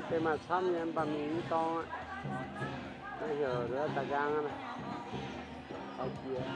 Deix maaih camv nyei, mv baac mingh mv dorng aqv. Naaiv heuc daaih nqaang aqv. Taux jiex.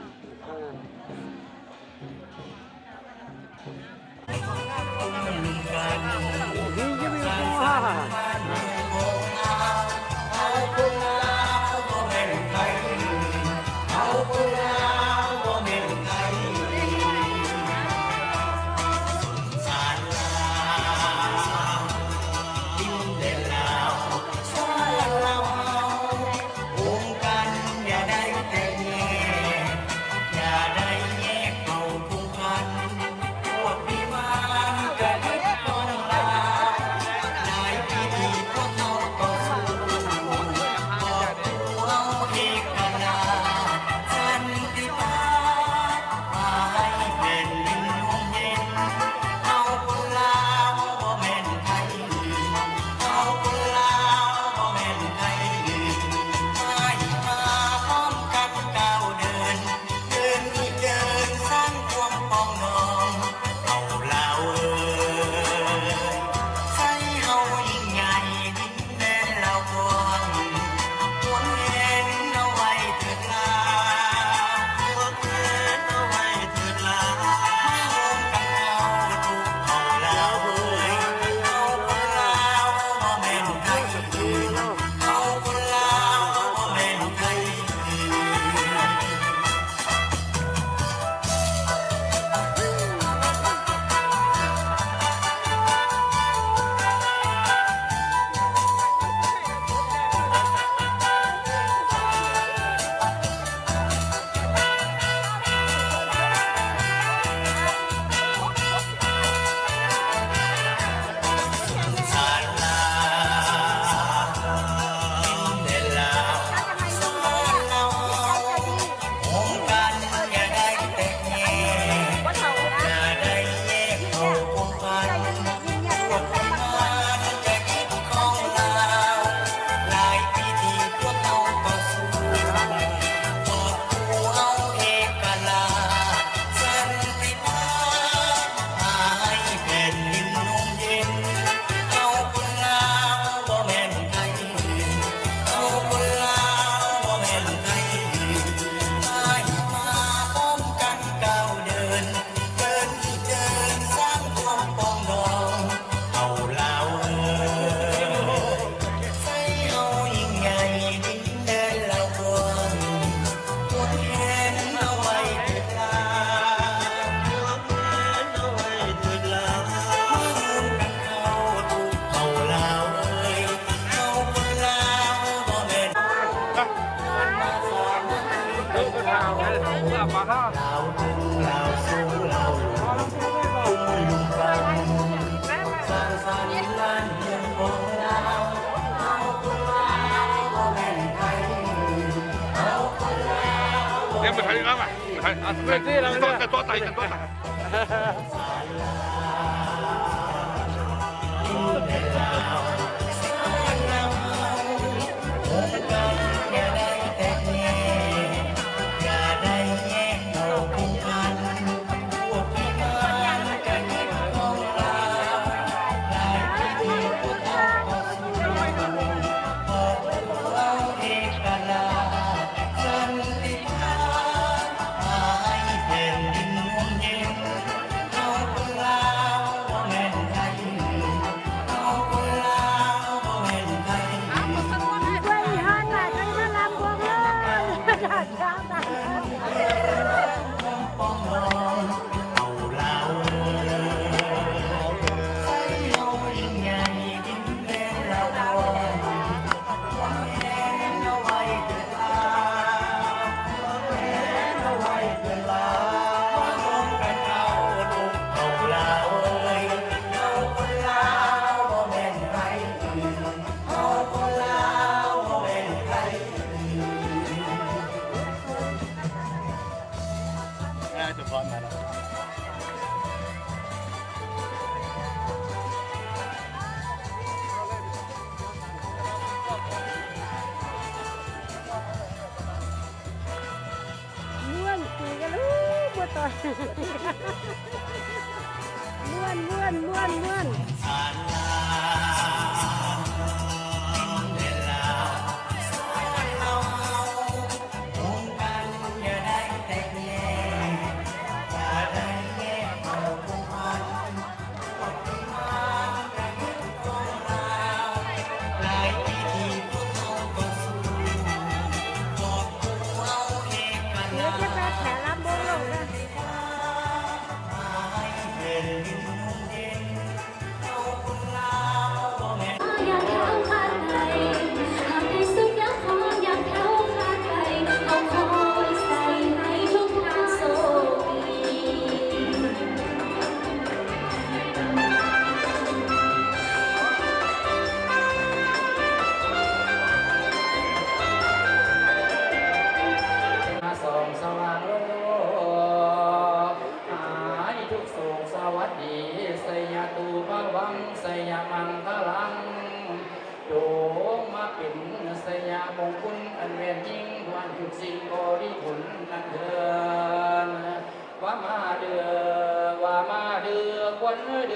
Muonc zuqc ga'luv mbuo doic. Muonc, muonc, muonc, muonc. Juqc sin bou ni bunc nanh ndiev, waac maah ndiev, waac maah ndiev, guon ndiev.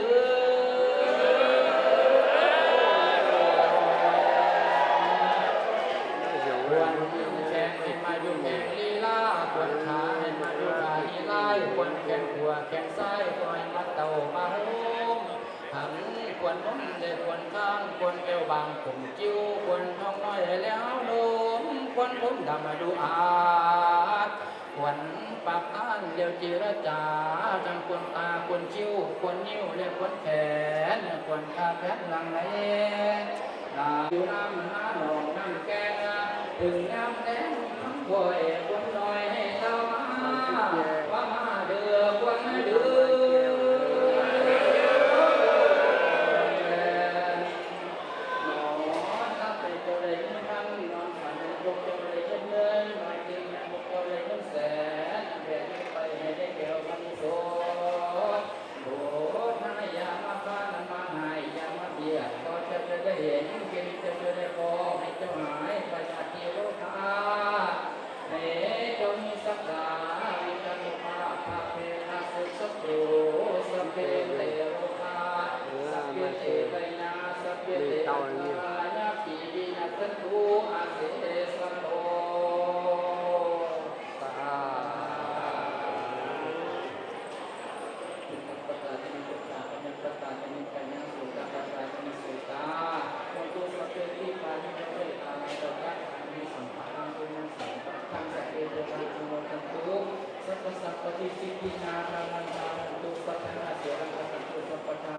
Guon kengx maaih nduqc kengx li laav, guon kaax maaih nduqc kaax li laaih, guon kengx buoz kengx saaih, guon maaih dauh maaih hmz. Hangx guon mv deix guon kangv, guon biauv mbaang fungx jiuv, guon torngv noic liaauv lomh, guon mbuo ndamv nduqc aqv. Guon baac gaanv liouh jiex la'jaax, zangc guon daaih guon jiuv, guon niuv liouh guon kaenx, guon kaax kaenx laangz naaiv. Naaiv jiu hnamv hnangv lorngh hnangv gaengh, tengx hnamv gaengh hnamv koiv, guon noic dau maah, waac maah ndiev guon ndiev.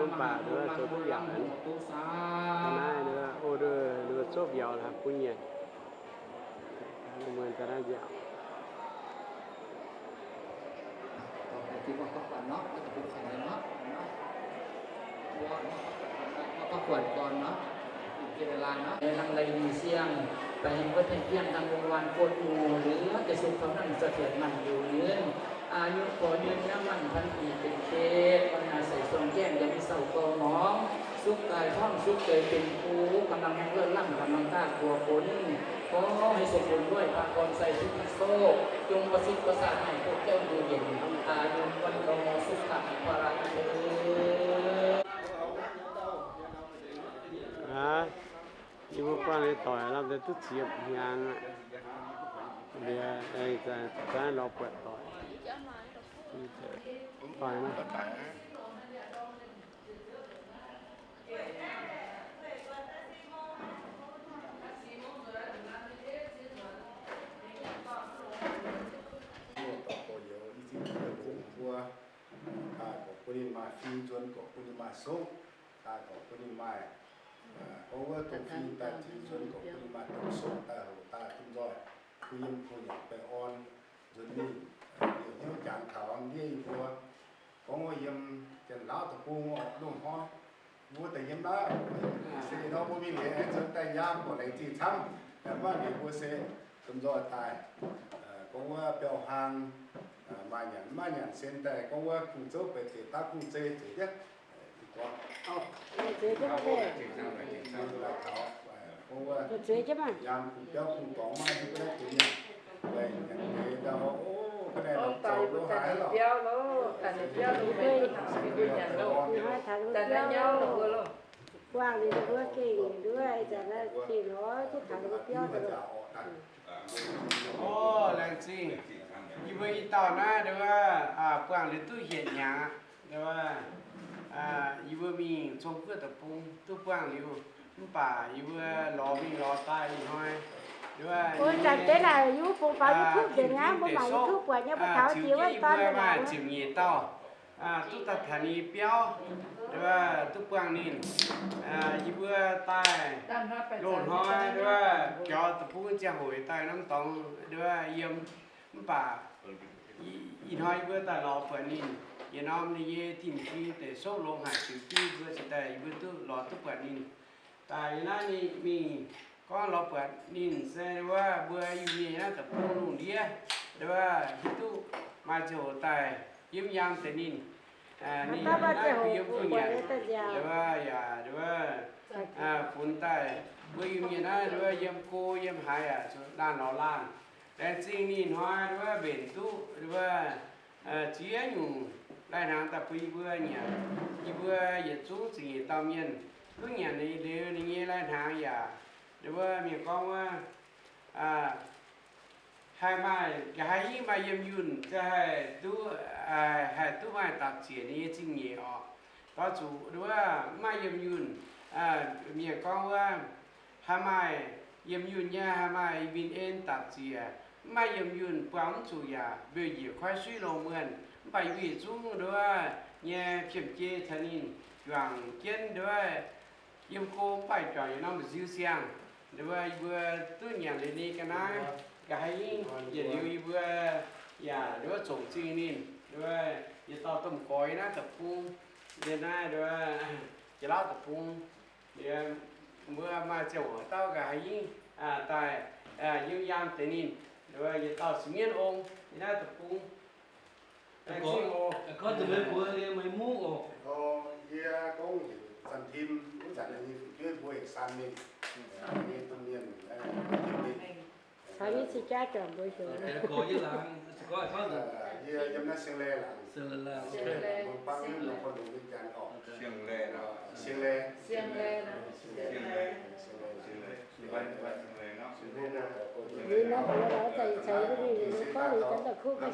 Mv baac nduov zoux duqv yaac naaiv nduov, o, nduov, nduov zopv yaac la'buo nyanc. Muonz daaih naaiv nziaauc. Langh lengh nyei siang, ba'hengx wuov tengx jienv dangh wong waan guoqv nyungc liuz, deix sung taux naaiv za'hmien maanh liuz nyei, aa, nyungc gorx nyungc nyangv maanh pan bieqc benx qeqv, guanh naaic seix suang gaengh yaac mv sauh gorngv norm, sukv daaih hnangv sukv deix benx kuv, gamh laangh haengh lorh lamh, gamh laangh daaih buoz bunv, gorngv haaix seix lunx lueiv baac gorn sai sukv daaih soqv, yungz ba'sitv ba'saah naaic doqc jauv nduqc yienc, aa, yungz guanh lorz sukv daaih ba'laqc. Aa, yie mbuo buangh liuz doic lamh deix duqv ziepc hnyangx aqv. Liuz, aa, zanc lorz buatc doic. Doic nor. Mbuo, aa, gorqv bun ninh maaih fim nzuonx, gorqv bun ninh maaih sokv, aa, gorqv bun ninh maaih, aa, gorngv wuov dongh fim daaih fim nzuonx, gorqv bun ninh maaih dongh sokv daaih hoc daaih bun nzoih, bun yiem bun nyanc baengh orn nzuonx mingh, liouh hnyouv jangx taux ndiev yie mbuo. Gorngv wuov yiem Janx-Laauv deic-bung oc, loz-hnoi mbuo daaih yiem naaiv, se nor mbuo mingh liuz aengx nzuonx daaih nyaam buatc laengz zingh camv, maiv liuz mbuo se domh nzoih daaih, gorngv wuov biauv-hlang, maaih nyanc maiv nyanc sen daaih, gorngv wuov kungx zouv beic deix daav kungx zei zuqc jienv. Zuqc zueiz jienv maah. Nyaam kungx biauv kungx dorngx maiv hiuv duqv naaiv deix mienh. Weic nyanc deix ndau, o, ga'naaiv lorz zoux lo haaix lorqc. Ih hnoi taux biauv, buangh liuz mbuo gengh nduov, ih zanc gengh lorz jienv taux mbuo biauv. O, laengz zingh. Yie mbuo i dauh naaiv, nduov, buangh liuz duqv hietc hnyangx aqv. Nduov, yie mbuo mingh Zong-Guoqv deic-bung duqv buangh liuz, mv baac yie mbuo lorz mingh lorz daaih ih hnoi, nduov, zanc deix naaic yie mbuo bungx faaux YouTube nzengc aqv, mbuo mangc YouTube buatc nyei, mbuo taux jiex wuov dorn maaih ziepc nyeic dauh duqv daaih taux ninh biauv, nduov, duqv buangh ninh. Yie mbuo daaih loz-hnoi, nduov, biaux deic-bung ziangh hoc daaih norm dorngx, nduov, yiem, mv baac ih hnoi yie mbuo daaih lorz buatc ninh, yietc norm ninh nyei tin-fingx deix sopv longx haic, ziux jienv yie mbuo cingx daaih yie mbuo duqv lorz duqv buatc ninh. Daaih yiem naaiv ninh mingh gorngv lorz buatc ninh se wuov mbuo Iu-Mienh naaiv deic-bung lungh ndiev, nduov, hiuv duqv maaih ziangh hoc daaih yiem nyaam deix ninh, ninh naaiv kuh yiem kuh nyanc, nduov, yaac, nduov, funx daaih mbuo Iu-Mienh naaiv, nduov, yiem go yiem haaix yaac laanh lorz laanh. Laengz zingh ninh hnoi nduov mbenc duqv nduov ziex nyungc lai-hnaangx daaih bun yie mbuo nyanc. Yie mbuo yietc zungv zingh nyeic dauh mienh duqv nyanc liuz ninh nyei lai-hnaangx yaac nduov mienh gorngv wuov haih maaih, nqa'haav hingv maaih yiem yunh, haih duqv, haih duqv maaih dapc ziec ninh nyei zingh nyeic orqc. Doix zuqc nduov mv maaih yiem yunh, mienh gorngv wuov haih maaih yiem yunh nyei, haih maaih min en dapc ziec, mv maaih yiem yunh buangh mv zuqc yaac mbiouh njiec koiv suiv longx muonh. Mv baac yie mbuo yietc zungv nduov nyei fiem-jei caux ninh juangc jienv nduov yiem go mv baac juangc yietc norm mba'nziu siang. Nduov yie mbuo duqv nyanc liuz ninh ga'naaiv, nqa'haav hingv yietc liuz yie mbuo yaac nduov zongc zingh ninh. Nduov yietc dauh domh gorx yiem naaiv deic-bung, yiem naaiv nduov Janx-Lauv deic-bung, mbuo maaih ziangh hoc dauh nqa'haav hingv daaih yiem yaam deix ninh. Nduov yietc dauh Singx Mienh Ong yiem naaiv deic-bung. Gorngv zuqc meih mbuo nyei maiv muv oc. Yie gorngv heuc Zanc Tim, wuov zanc ninh nyei fu'jueiv mbuo heuc San Mingh, nyei domh mienh, Tim Mingh. Caux nyei cing jaa juangc mbuo heuc. Yie yiem naaiv Siang Laih laangz. Mbuo baav nyungc nor koi longx nyei janx orqc. Siang Laih, Siang Laih, Siang Laih. Yie naaiv mbuo lorz daaih caux yie mbuo mingh, mbuo gorngv mingh ganh daaih kuv mbuo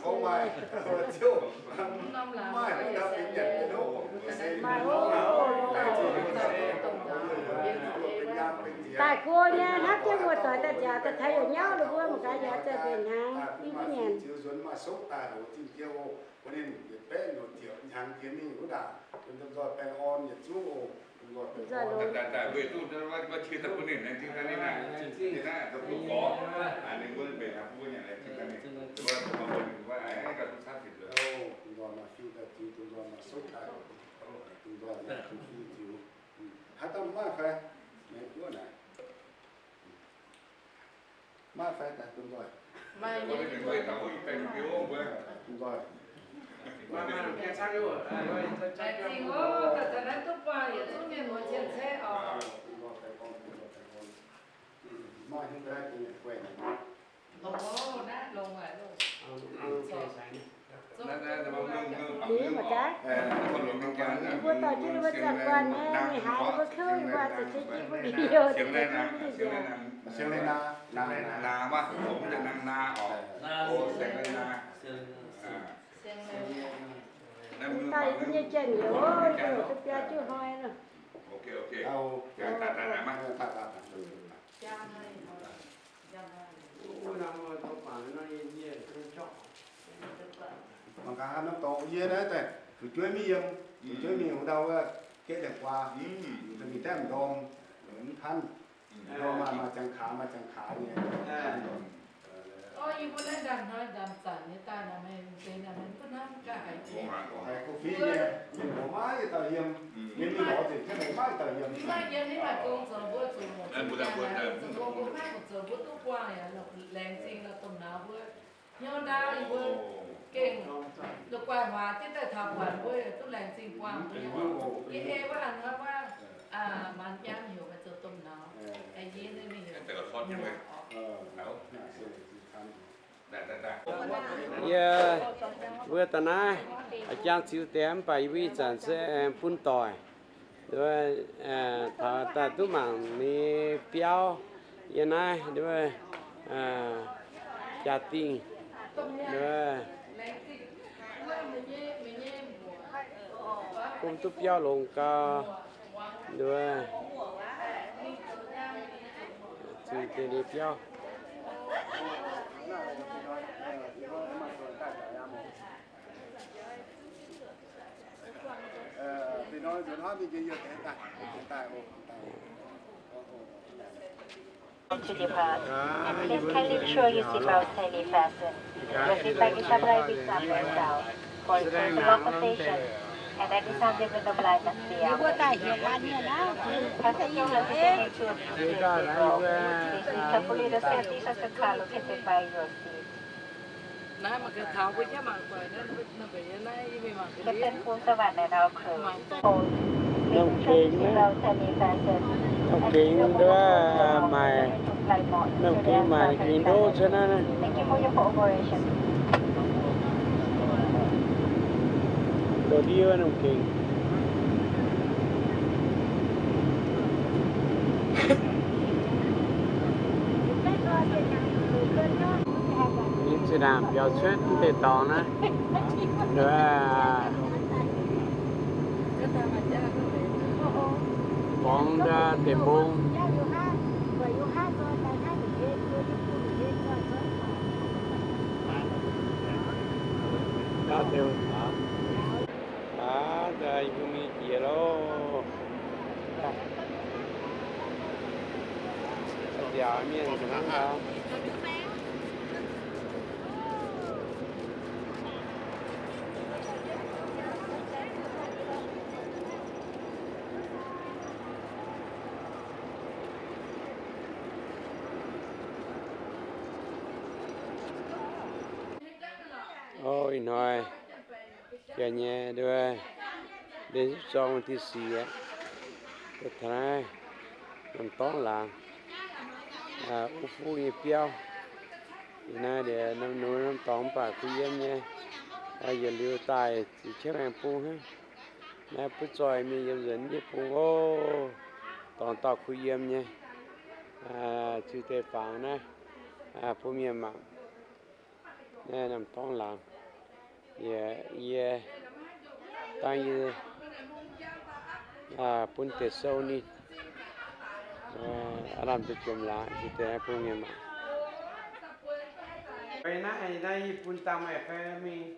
se maaih oc. Daaih go nyei hnangv jienv muoz-doic daaih nziaauc daaih taux yietc nyauv, ninh mbuo mangc gaax nziaauc daaih mbenc hnaangx, yie mbuo nyanc. Haaix dauh maiv maaih fai? Maiv maaih fai daaih domh nzoih. Domh nzoih. Maaih haaix dauh maiv maaih fai? Ninh mbuo dorh jienv ninh mbuo ziangh guanh nyei, ninh haiz ninh mbuo kouv, ninh mbuo ziouc se jiv mbuo liouh, ziouc se jiv mbuo liouh. Daaih yie mbuo nyei jien-youh, yie mbuo duqv biaa juqv hnoi loh. Mangc gaax haaix norm dorngx yie naaiv daaih fu'jueiv maiv yiem, fu'jueiv mingh wuov ndau wuov gaeqv ndiangx-guaa, mingh daemh ndorm, mv tanv. Ndorm maaih, maaih ziangx kaax, maaih ziangx kaax nyei. Orv, yie mbuo naaiv ndaamv-hnoi ndaamv-zanc nyei daaih naaic, meih mv zeiz naaic, meih mv gunv hnamv gaax haiz jiex. Haiz go fiev nyei, mienh mbuo maiv dauh yiem, mienh mingh lorz nzengc jienv mbuo maiv dauh yiem. Mv maaih yiem, mv maaih gong zoux mbuo zuqc muoc zoux mbuo, mbuo maiv muoc zoux mbuo duqv buangh yaac laengz zingh lorz domh nauz mbuo. Hnyouv ndaauv yie mbuo gengh la'guaih huaax jienv daaih taux buatc mbuo yaac duqv laengz zingh buangh mbuo nyei. Yie ei wuov hnoi wuov, maanc nyaam heuc meih zoux domh nauz, yie mingh heuc. Yie mbuo da'naaiv jangx ziux deix mv baac yie mbuo ih zanc se aengx bun doic taux daaih duqv mangc ninh biauv yiem naaiv jaa-dingh, bun duqv biauv longx gau, zuiz deix ninh biauv. To depart. And please kindly ensure your seatbelt tightly fastened. Your seat back is upright with armrest down. For return to locked position, and any sound deadening of light must be out. Passengers are seated in two or three seat row. Please listen carefully the safety of the car located by your seat. Captain Phu Savan and our crew. Please ensure your seatbelt tightly fastened. Nqa'haav maaih Lungh gengh maaih gengh ndoqv cuotv naaiv. Douz ndiev wuov lungh gengh. Yie zinh ndaangc biaux cuotv deix dorngx naaiv, borngz deix mbong. Aav, yie mbuo mingh jiex loh. Nziaauc mienh ga'naaiv. O, ih hnoi jiex nyei nduov, deix zipv zorng วันที่สี่ aqv. Taux naaiv norm dorngx laangz, uv fuqv nyei biauv. Ih naaiv ndiev norm, norm dorngx mv baac kuh yiem nyei. Yietc liuz daaih ziqc qiemx aengx bung hnangv. Naaiv butv zoih mingh yiem nzuonx nyei bung oc. Dorngx dauh kuh yiem nyei. Zuiz deix fangx naaiv bun mienh mangc. Naaiv norm dorngx laangz, yie, yie dangh yie bun deix sou ninh, aav lamh deix jomc laangz, zuiz deix bun mienh mangc. Naaiv, naaiv yie bun dangh meih fai mingh.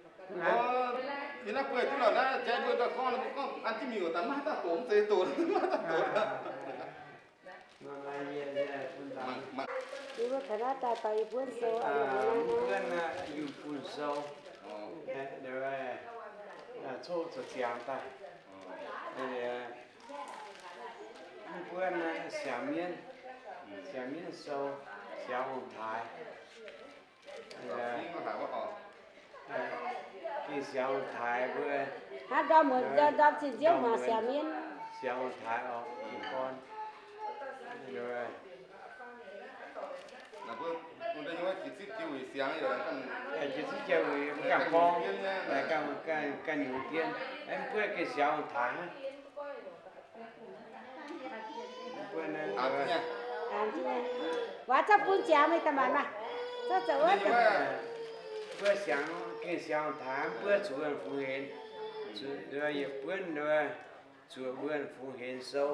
Yie naaiv bueix duqv lorqc, naaiv jai mbuo ndau gorngv, mbuo gorngv an jienv miuc daaih maiv daaih doqc, mv zeiz doqc, maiv daaih doqc. Yie mbuo taux naaiv daaih taux yie buonv sou, yie buonv sou, coqv zoux ziangx daaih. Mv buonv siangx mienv, siangx mienv sou, siangx ong-taaix. Gengh siangx ong-taaix mbuo. Hnangv ndorm muonz, ndorm zinh nziouv muangx siangx mienv. Siangx ong-taaix oc, gorn. Jiex zipv jiex wuic mv ganh gorngv, ganh nyungc dien, mv buonv gengh siangx ong-taaix hnangv. Waac zorqv bun ziangx meih daaih maanc maah. Zorqv zoux wuov, mbuo siangx, gengh siangx ong-taaix, mv buonv zuqc wuonh fungx henx, yietc buonv zuqc wuonh fungx henx sou.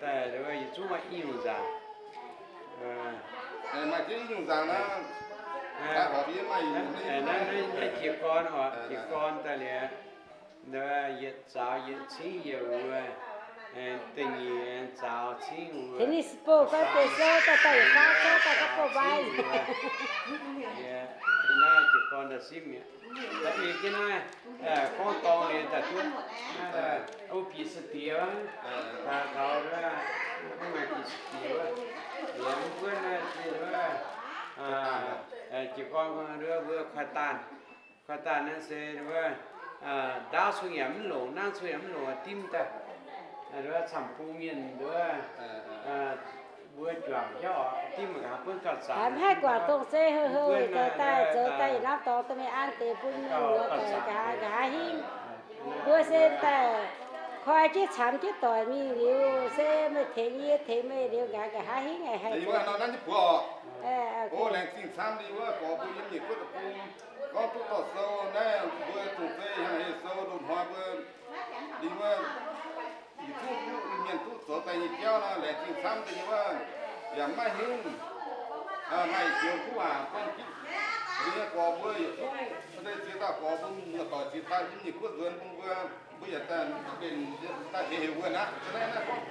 Daaih yietc zungv maaih i nyungc nzaangc. Maaih i nyungc nzaangc naaiv, naaiv jiez gorn oc, jiez gorn daaih liuz, yietc zaux yietc cingv yietc wuov, da'nyeic zaux cingv wuov. Tennis ball gorngv deix sou daaih, daaih yietc faanv sou daaih gorngv ball. Naaiv jiez gorn daaih simv mi'aqv. Da'nyeic jienv naaiv, gorngv dorngx liuz daaih duqv, wuov bieqc se diex, taux, taux, mv maaih bieqc se diex wuov, liuz mv buonv naaiv se wuov, jiez gorn wuov mbuo koi daanh. Koi daanh naaiv se wuov, ndaauv cun yaac mv longc, nangv cun yaac mv longc, dimv daaih, camv bung mienh wuov, mbuo juangc jauv dimv nqa'haav buonv gauh zanc. Mv haih guangc dongh se heuc heuc zoux daaih, zoux daaih yietc norm dorngx daaih meih an deix bun mienh muoz doic nqa'haav, nqa'haav hingv. Mbuo se daaih koi jienv camx jienv doic mingh liuz se meih tengx yie, tengx meih liuz nqa'haav, nqa'haav hingv aqv. Laengz zingh camv liuz wuov gorx mbuo yiem nyeic guoqv deic-bung gorngv duqv dorh sou naaiv, mbuo zungv zeiz hnyangx-hec sou loz-hnoi mbuo liuz wuov, yietc zungv duqv mienh duqv zoux daaih nyei jauv nor, laengz zingh camv deix nyei wuov, yaac maiv hingv maaih joux kuv waac buangh jienv liuz gorx mbuo yietc zungv se ziex dauh gorx mbuo muoz-doic ziex dauh yiem nyeic guoqv nzuonx bun mbuo, mbuo yaac daaih benx daaih heix heuc wuonh aqv. Naaiv naaiv gorngv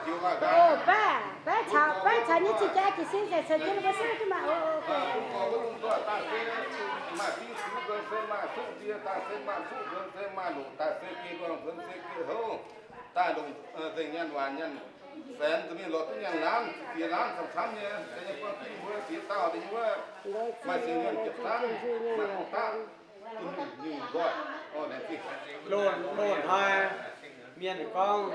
joux waac nqaang, baav, baav caux, baav caux nyei zingh jaa jiez sin daaih caux jienv mbuo sou jienv maah. Bun gorx mbuo lungh ndorh daaih se maaih ding zuqc nzuonx se maaih suqv ndie, daaih se maaih suqv nzuonx se maaih loqc, daaih se geh nduangx nzuonx se geh houv, daaih longc nzengc nyaanh waanc nyaanh saenx, zuqc mingh lorz duqv nyaanh laanv, ziex laanv camv-camv nyei, da'nyeic buangh jiex mbuo ziex dauh da'nyeic wuov, maaih sienx nyaanh jiepc zanv, maaih gorngv daqv, dunh nyungc nzoih. Loz-hnoi mienh gorngv,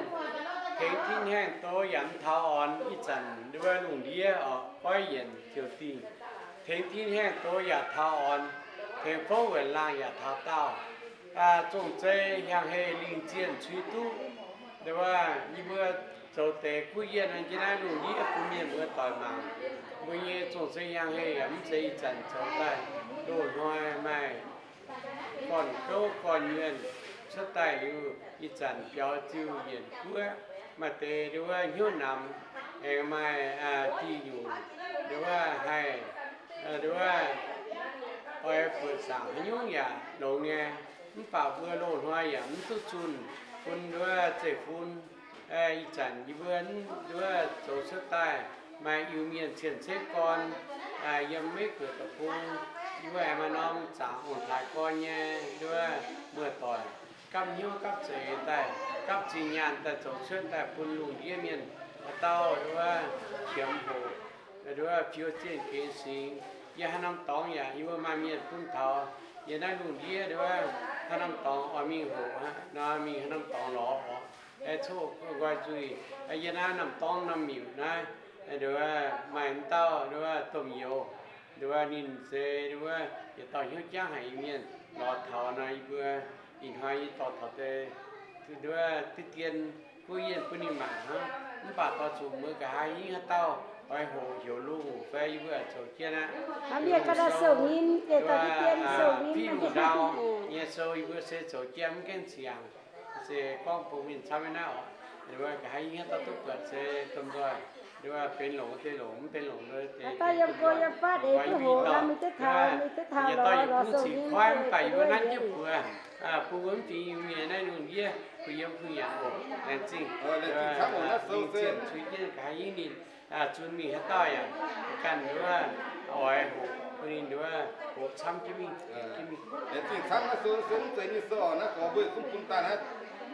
Tengx tin haengh doz yaac mv taux orn, ih zanc nduov lungh ndiev oc, goiv yienc ziouc dingh. Tengx tin haengh doz yaac taux orn, tengx fouv wuonc laangh yaac taux daauh. Zongh zei hiaangx heh lingh zienh cui duqv. Nduov yie mbuo zoux deix guv yienh an jienv naaiv lungh ndiev bun mienh muoz doic mangc. Mbuo nyei zongh zei hiaangx heh yaac mv zeiz ih zanc zoux daaih. Loz-hnoi maaih gorn-gouv gorn-nyuonh cuotv daaih liuz, ih zanc biaux ziuh yienc guoqv, maaih deix nduov hnyouv namx, aengx maaih diuh nyungc nduov haih nduov oix buoqc zaangc haaix nyungc yaac longx nyei. Mv baac mbuo loz-hnoi yaac mv duqv zunh bun nduov zeiv-fun. Ih zanc yie mbuo nduov zoux cuotv daaih maaih Iu-Mienh cien-ceqv gorn yiem Meiv-Guoqv deic-bung. Yie mbuo aengx maaih norm zaangc ong-taaix gorn nyei nduov muoz-doic gapv hnyouv gapv zeix daaih, gapv zinh nyaanh daaih zoux cuotv daaih bun lungh ndiev mienh haaix dauh nduov qiemx hoqc, nduov fiou zienh gengx singx. Yie haaix norm dorngx yaac yie mbuo maaih mienh bun taux. Yie naaiv lungh ndiev nduov haaix norm dorngx oix mingh hoqc nor, mingh haaix norm dorngx lorz oc. Coqv nqoi nzuih, yie naaiv norm dorngx norm miuc naaiv, nduov maaih m'dauh nduov domh youz, nduov ninh se nduov yietc dauh hnyouv jangv haic nyei mienh lorz taux nor, yie mbuo ih hnoi yie dorh taux deix nduov diqv dien guv yienh bun ninh mangc hnangv. Mv baac dorh zuqc muoz nqa'haav hingv haaix dauh oix hoqc heuc lungh fai yie mbuo zoux jienv aqv. Mienh ganh daaih sou-nyim, diqv dien sou-nyim, piv hungh ndau nyei sou yie mbuo se zoux jienv mv gaengh ziangx. Se gorngv bun mienh camv nyei naaiv oc, nduov nqa'haav hingv haaix dauh duqv buatc se domh nzoih, nduov benx longc deix longc, mv benx longc deix daaih yiem go yiem fatv eix duqv hoqc, mingh duqv taux, mingh duqv taux lorz, lorz sou-nyim, mv baac yie mbuo nanv jienv buoz bun mbuo mv fingx Iu-Mienh naaiv lungh ndiev bun yiem kuh nyanc oc. Laengz zingh. Laengz zingh camv oc, naaiv sou se cui jienv nqa'haav hingv ninh zunc mingh haaix dauh yaac ganh nduov oix hoqc bun ninh nduov hoqc camv jienv mingh. Laengz zingh camv, naaiv sou se mv zeiz nyei sou oc, naaiv gorx mbuo yietc zungv bun daaih naaiv.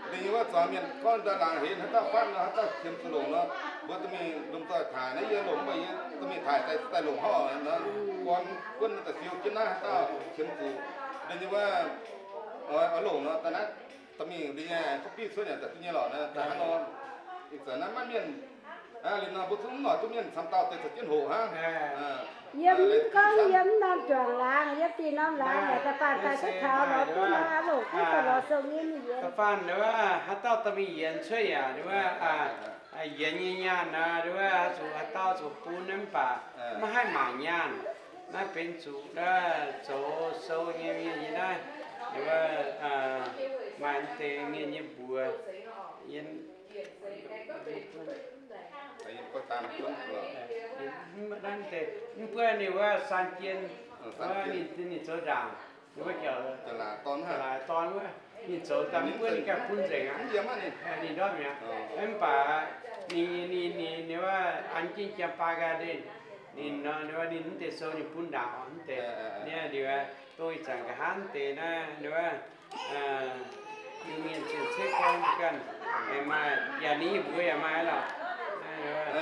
Da'nyeic wuov zuangx mienh gorngv daaih laangc heix haaix dauh fatv nor, haaix dauh qiemx zuqc longc nor, mbuo dorh mingh lomh nzoih taaih naaiv yie longc, mv baac yie dorh mingh taaih daaih, daaih longc hnangv oc. Gorn buonv daaih siou jienv naaiv haaix dauh qiemx zuqc, da'nyeic wuov oix longc nor, daaih naaiv dorh mingh liuz nyei, copy cuotv yaac daaih duqv nyei lorqc. Daaih hnangv nor, ih zanc naaiv maiv mienh liuz nor, mbuo zungv mv noic duqv mienh camv dauh deix caux jienv hoqc hnangv. Yiem mv gorngv yiem mv norm juangc laangz, yiem diuh norm laangz yaac daaih faanh daaih duqv taux lorz duqv nor, aa, longc duqv daaih lorz sou-nyim yienx. Da'faanh nduov haaix dauh dorh mingh yienx cuotv yaac nduov yienx nyei nyaanh nor, nduov zuqc haaix dauh zuqc bun mv baac maiv haih mangc nyaanh. Naaiv benx zuqc naaiv zoux sou nyei mienh nyei naaiv, nduov maaih deix mienh nyei mbuox. Mv buatc ninh wuov Saan Jien, ninh zoux ndaangc, ninh wuov laaix dorn wuov, ninh zoux daaih mv buatc ninh ganh bun nzengc aqv. Ninh ndortv mi'aqv. Mv baac ninh, ninh, ninh wuov an jienv jiem baa ga'ndiev, ninh nor, ninh wuov ninh mv deix sou ninh bun ndaangc oc, mv deix. Ninh liuz dongh ih zanc nqa'haav mv deix naaiv, ninh wuov Iu-Mienh cien-ceqv gorn ganh, maaih yaac ninh mbuox yaac maaih lorqc.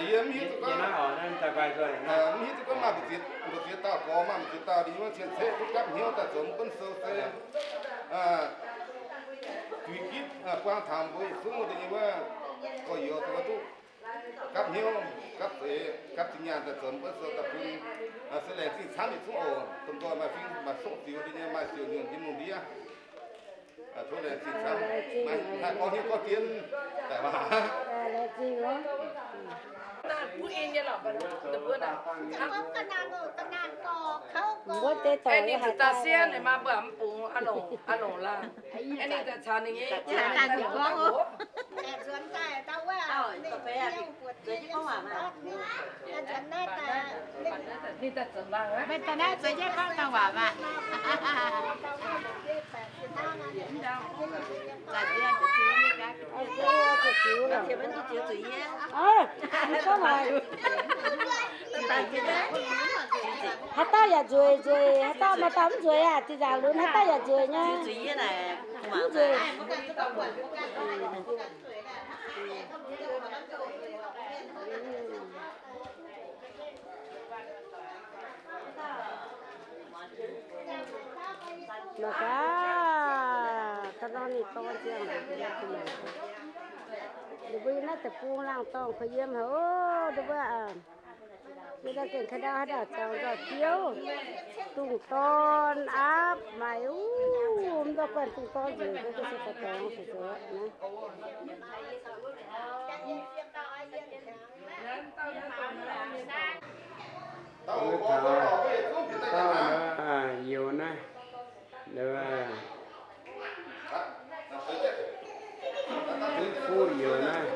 Yie mv hiuv duqv gorngv, mv hiuv duqv gorngv maaih mbu'ziex, mbu'ziex dauh gorx, maaih mbu'ziex dauh ninh wuov cien-ceqv duqv gapv hnyouv daaih zoux mv buonv sou se juix gitv buang taux mbuo yietc zungv da'nyeic wuov gorx-youz duqv gapv hnyouv, gapv zeix, gapv zinh nyaanh daaih zoux mv buonv sou daaih bun. Se laengz zingh camv yietc zungv oc. Domh nzoih maaih fing maaih soqv ziux da'nyeic, maaih siouc nyuonh yiem lungh ndiev. Tov laengz zingh camv. Haih gorngv hnyouv gorngv dien daaih waac. Mbuo deix dorc ninh zuqc daaih sienv ninh maa mbuo mv bungx, aa longc laangh. Ninh daaih caux ninh nyei Meih daaih naaiv zoux jienv gorngv taux waac maah. Haaix dauh yaac nzueic nzueic, haaix dauh maaih dauh mv nzueic aqv, zinh ndaangc lunx haaix dauh yaac nzueic nyei. Mv nzueic. Mangc gaax, da'nor ninh gorngv ziangh. Mbuo yiem naaiv deic-bung laangz dorngh kuh yiem haic oc, ndau wuov. Yie daaih gengh ka'ndau haaix dauh dorngx nzoih biouv, dungz dorn aapv maaic uv, mv ndortv guanh dungz dorn nzengc, se dorngx zuqc zuqc naaiv. Taux, taux youz naaiv, fuqv youz naaiv,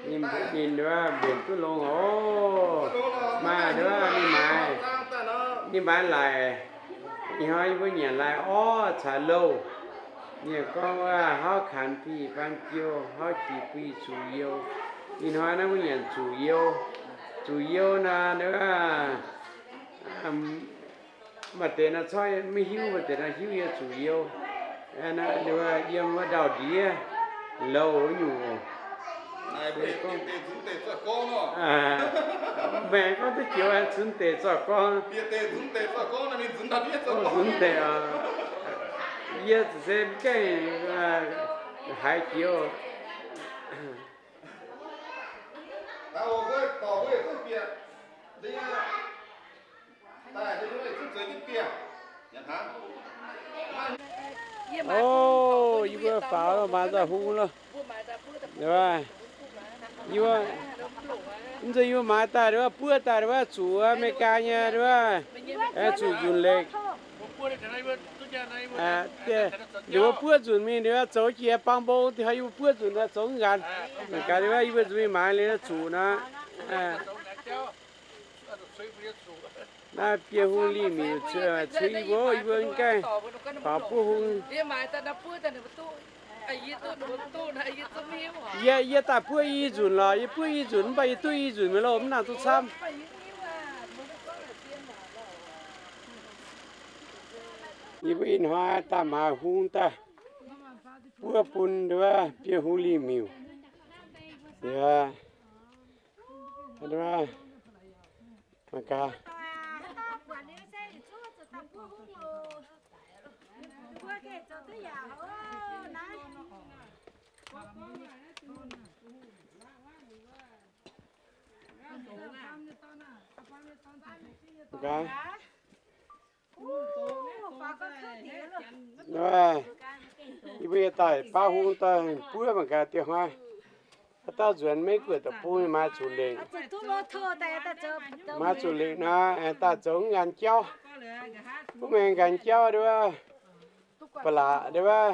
ninh, ninh nduov mbenc duqv longx oc. Maaih nduov ninh maaiz, ninh maaiz laic. Ih hnoi yie mbuo nyanc laaix orv caux louh. Ninh gorngv wuov, hauv kanx bun yie baang jiu, hauv jiex bun yie zuqc you. Ih hnoi naaiv mbuo nyanc zuqc you. Zuqc you naaiv, nduov, maaih deix nor corc maiv hiuv, maaih deix nor hiuv yie zuqc you. Naaiv yiem wuov ndau-ndiev louh wuov nyungc. Maengx gorngv duqv joux, nzunc deix zorqv gorngv. Nzunc deix oc. Yie ziouc se mv gaengh haiz jiex. O, yie mbuo faaux maaiz nzauh hung loh. Yie mbuo, mv nzunc yie mbuo maaiz daaih wuov, buov daaih wuov, zuqc America nyei wuov, zuqc nzunc lekc. Ninh mbuo buov nzunc mingh, ninh mbuo zoux jiex bang mbong, da'haaix yie mbuo buov nzunc zoux nqanx. Mangc gaax wuov, yie mbuo nzunc mingh maaiz liuz zuqc nor. Naaiv biei hung lih miuc cui yie mbuo, yie mbuo gaengh faaux buov hung. Yie, yie daaih buov i nzunc lorqc, yie buov i nzunc mv baac yie duqv i nzunc mi'aqv loh, mv nangc duqv camv. Yie mbuo ih hnoi daaih maaiz hung daaih buov bun nduov biei hung lih miuc. Yie, mangc gaax. Mangc gaax. Yie mbuo yie daaih baav hung daaih buov mangc gaax dieh hnoi. Haaix dauh nzuonx Meiv Guoqv deic-bung maaiz zuqc lengc. Maaiz zuqc lengc nor, daaih zoux nqanx jauv. Mv maengx nqanx jauv nduov, ba'laqc nduov,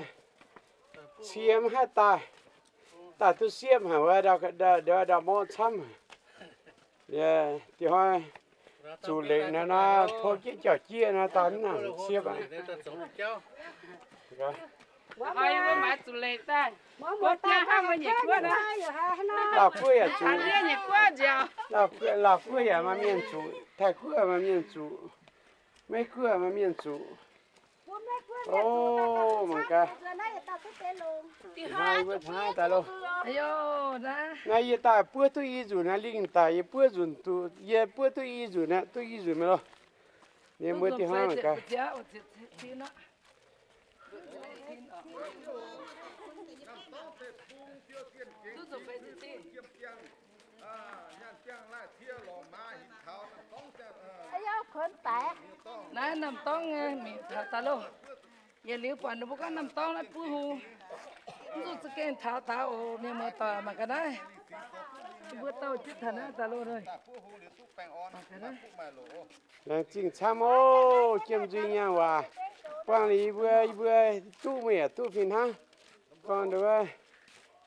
cie mv haih daaih. Daaih duqv siepv haic wuov, ndau, ndau, ndau morqv camv. Dieh hnoi zuqc lengc nor, nor tov jienv jauv-jieqv nor, daaih mv nangc siepv aqv. Lauh guoqv yaac zuqc. Lauh guoqv yaac maaih mienh zuqc. Taiv guoqv maaih mienh zuqc. Meiv guoqv maaih mienh zuqc. O, mangc gaax. Ih hnoi yie mbuo taux naaiv daaih loh. Naaiv yie daaih buov duqv i nzunc aqv, lingh daic yie buov nzunc duqv, yie buov duqv i nzunc aqv, duqv i nzunc mi'aqv loh. Yie mbuo dieh hnoi mangc gaax. Naaiv Namh Dorngx nyei mingh taux daaih loh. Yietc liuz buatc ninh mbuo gorngv Namh Dorngx naaiv buov hung. Mv zuqc za'gengh taux daaih oc, mienh muoz-doic, mangc gaax naaiv. Mbuo douh jienv taux naaiv daaih loh. Laengz zingh camv oc, jiem nzuih nyaanh waac. Buangh liuz yie mbuo, yie mbuo duqv mienh yaac duqv fih hnangv. Gorngv nduov,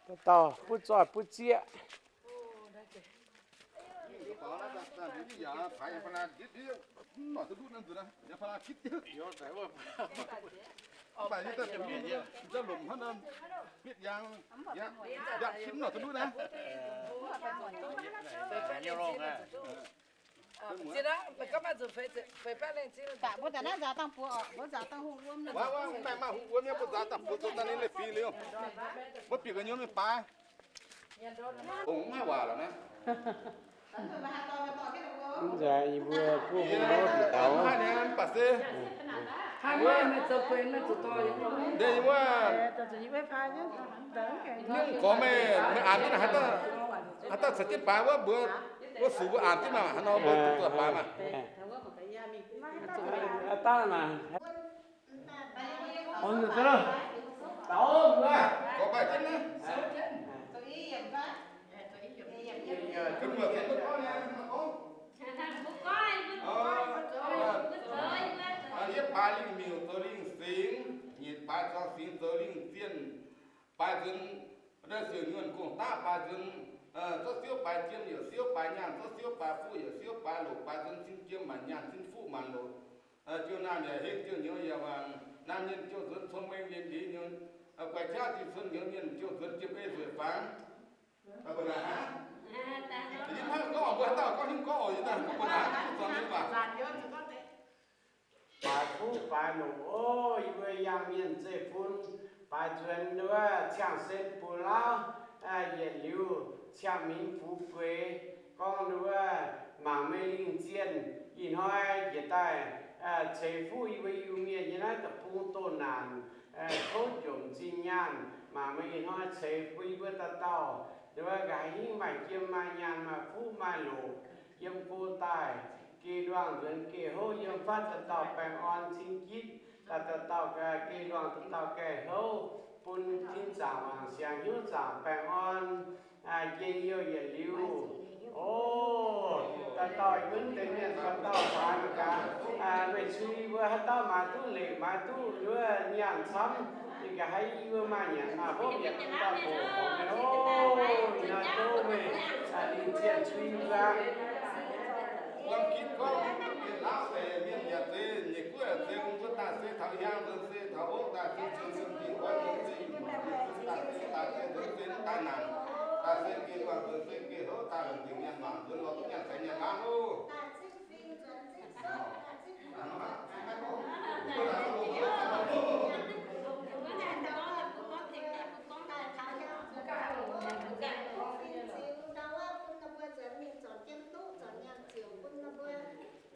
dauh dauh butv zoih butv zieqv. Mv nzaaih yie mbuo buov hung nor bieqc taux. Ndeic wuov, nyungc gorx meih, meih aanx jienv haaix dauh caux jienv baaix wuov mbuo, wuov sux mbuo aanx jienv maah, haaix nor mbuo duqv zuqc baaix maah. Yie baaix lingh miuc zoux lingh singx, nyic baaix zuangx singx zoux lingh zienh, baaix nzuonx siouc nyuonh gong-daqv, baaix nzuonx zorqv siouv baaix jiem, yaac siouv baaix nyaanh, zorqv siouv baaix fuqv, yaac siouv baaix loqc, baaix nzuonx cin jiem maanc nyaanh, cin fuqv maanc loqc. Jouh naamh yaac heng, jouh nyouz yaac wangc, naamh mienh jouh nzuonx cong-mengh, mienh ndiev nyouz, guaix jaav jiex cun nyouz, mienh jouh nzuonx jiem ei nzueic fangx. Mbuo hnangv gorngv, mbuo haaix dauh gorngv hingv gorngv oc, yie daaih gorngv mbuo hnangv, mbuo zuangx mienh waac. Baaix fuqv baaix loqc oc, yie mbuo yangh mienh zeiv-fun, baaix nzuonx wuov ciangv sen bun lauv, yietc liuz ciangv mingh fu'jueiv, gorngv wuov mangc meih lingh zienh, ih hnoi njiec daaih ceix fuqv yie mbuo Iu-Mienh nyei naaiv deic-bung doh naanc, kouv njomc zinh nyaanh, mangc meih ih hnoi ceix bun yie mbuo dauh dauh, wuov nqa'haav hingv maaih jiem maaih nyaanh maaih fuqv maaih loqc, yiem go daaih geh nduangh nzuonx geh houv, yiem fatv dauh dauh baengh orn cing gitv, dauh dauh dauh geh nduangh dauh dauh geh houv, bun tin zaangc wangc siangx hnyouv zaangc baengh orn, njien-youh yietc liuz. O, dauh dauh yie mbuo deix mienh dauh dauh faaux gaax, meih cui yie mbuo haaix dauh maaiz duqv leic maaiz duqv wuov nyaanh camv, ninh nqa'haav yie mbuo maaih nyanc maaih hopv yietc dauh hoc meih o, ih hnoi tov meih lingh zienh cui yie mbuo aqv. Buang ginv gorngv mienh laauv deix mienh yaac zeiz, nyeic guoqv yaac zeiz, mbuo daaih se taux hiaang nzuonx, se taux hopv daaih, se taux nzuonx dingc guan nzuonx, se daaih se daaih se nzuonx se daaih naanc, daaih se geh nduangh nzuonx se geh houv daaih, longc dingc nyaanh mangc nzuonx lorz duqv nyaanh faix nyaanh laangh oc.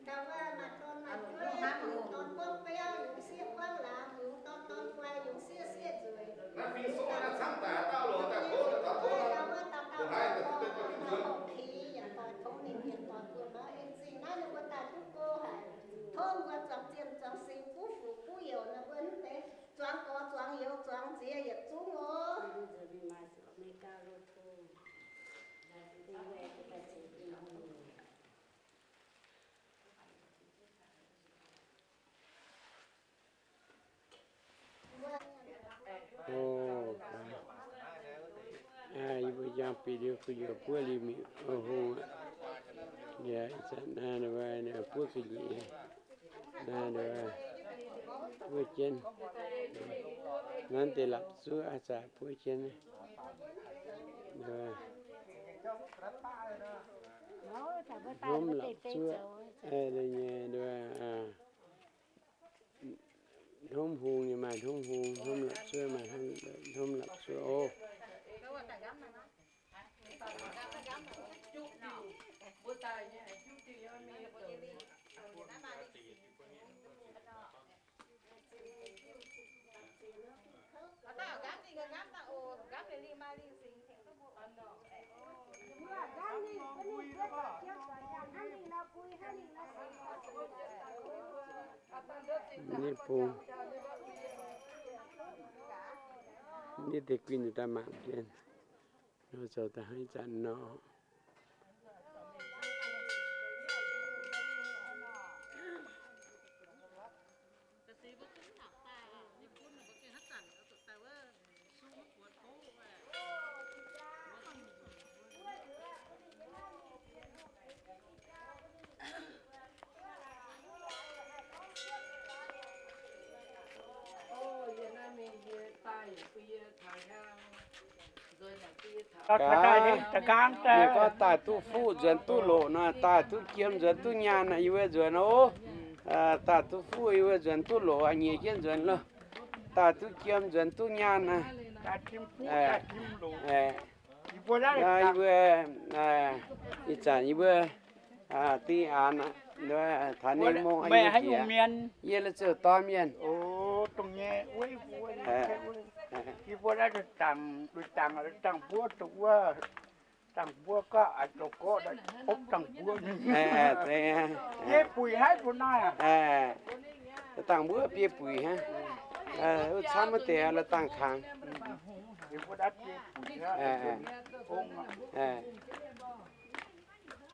Ndau wuov maaih dorn maaih jueiv, dorn gorngv biauv, yungz sieqv guangv laangz, yungz dorn dorn guai, yungz sieqv sieqv nzueic. Ndau wuov dauh dauh dorn dorn dorn keix yaac doic tongx ninh mienh doic buonc lorz en zingh naaiv ninh mbuo daaih duqv go haic. Tov mbuo zuangx zienh zuangx singx buv fuc buv youc ninh mbuo mv deix zuangx gorx zuangx youz zuangx nziex yietc zungv oc. Yie mbuo jangx bieqc liuz gu'nyuoz buov liuz mi'aqv, o hungh aqv. Yaac ih zanc naaiv buov gu'nyuoz, naaiv buov jienv, nanv deix lapc zuoqv aqv, zanc buov jienv. Hnomv lapc zuoqv nyei, hnomv hungh nyei maaih hnomv hungh, hnomv lapc zuoqv maaih hnomv lapc zuoqv oc. Ninh bung, ninh deix guinh daaih mangc jienv, nor zoux daaih hnangv ih zanc nor. Ninh gorngv daaih duqv fuqv nzuonx duqv loqc nor, daaih duqv jiem nzuonx duqv nyaanh nor, yie mbuo nzuonx ov. Daaih duqv fuqv yie mbuo nzuonx duqv loqc, nyiec jienv nzuonx loh. Daaih duqv jiem nzuonx duqv nyaanh nor. Yie mbuo ih zanc yie mbuo dingh aanx Taux ninh mong meih haaix nyungc mienh? Yie La'zouh Dorn mienh. Yie mbuo naaiv dangc, dangc mbuo dongh wuov, dangc mbuo gauh a'zoux gorqv opv dangc mbuo. Biei buic haiv mbuo naaiv. Dangc mbuo biei buic hnangv. Wuov camv wuov deix la'dangh kangx.